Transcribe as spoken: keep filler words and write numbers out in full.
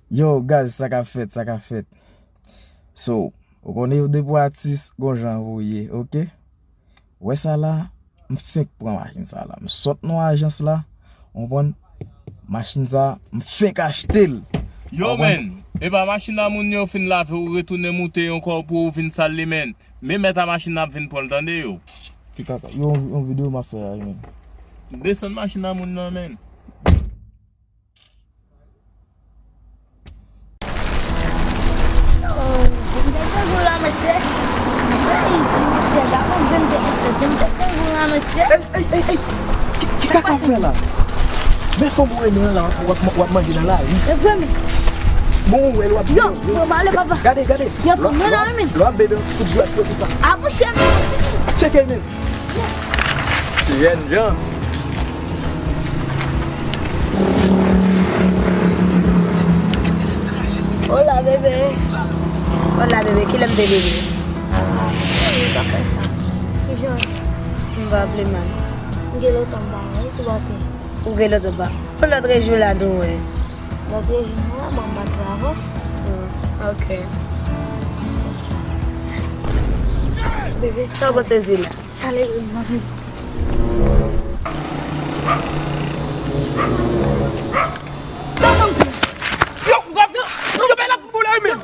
Yo, guys, sa k ap fèt, sa k ap fèt. So, ou konnen yo depi w atis, gon jan pou w ye, oke? Wè sa la, m fenk pran machin sa la. M sot nan ajans la, ou konprann? Machin sa, m fenk achte l. Yo, men, e pa machin a moun yo fin lave, ou retounen moute ankò pou ou vin sal li, men. Men mèt a machin nan ap vin pran l, tande yo. Ki kaka? Yo, yon, yon videyo m ap fè a, men. Desann machin a moun nan, men. Oh, m te fè gou la, mesye. Ayiti, mesye, gade yon grenn tèt, mesye. M te fè gou la, mesye. Ey, ey, ey, ey! Ki, ki kaka w fè la? Men fanm ou renmen an la, w ap, w ap manje nan lari. E vre, men. Bon, w wè l w ap... Yo, bon, m ale, papa. Gade, gade. Yo, lè w ap, mwen lè w ap, lè w ap bebe yon ti kout dwèt pou sa. A, mouche, men. Tcheke, men. Ti jènjan. Hola, bebe. Hola, bebe. Kilè m te bebe? Ou pa fè sa. Kijan? M pa vle mal. M gen lontan m pa wè w, ou pa pè. Ou gen lontan m pa. Pou lòt jou la nou wè. Lòt jou nou wè, bon, m pa travay. Hmm, ok. Bebe, sa w konn sezi la? Ale, manmi. Yo, yo, yo, men la pou boule, wi, men.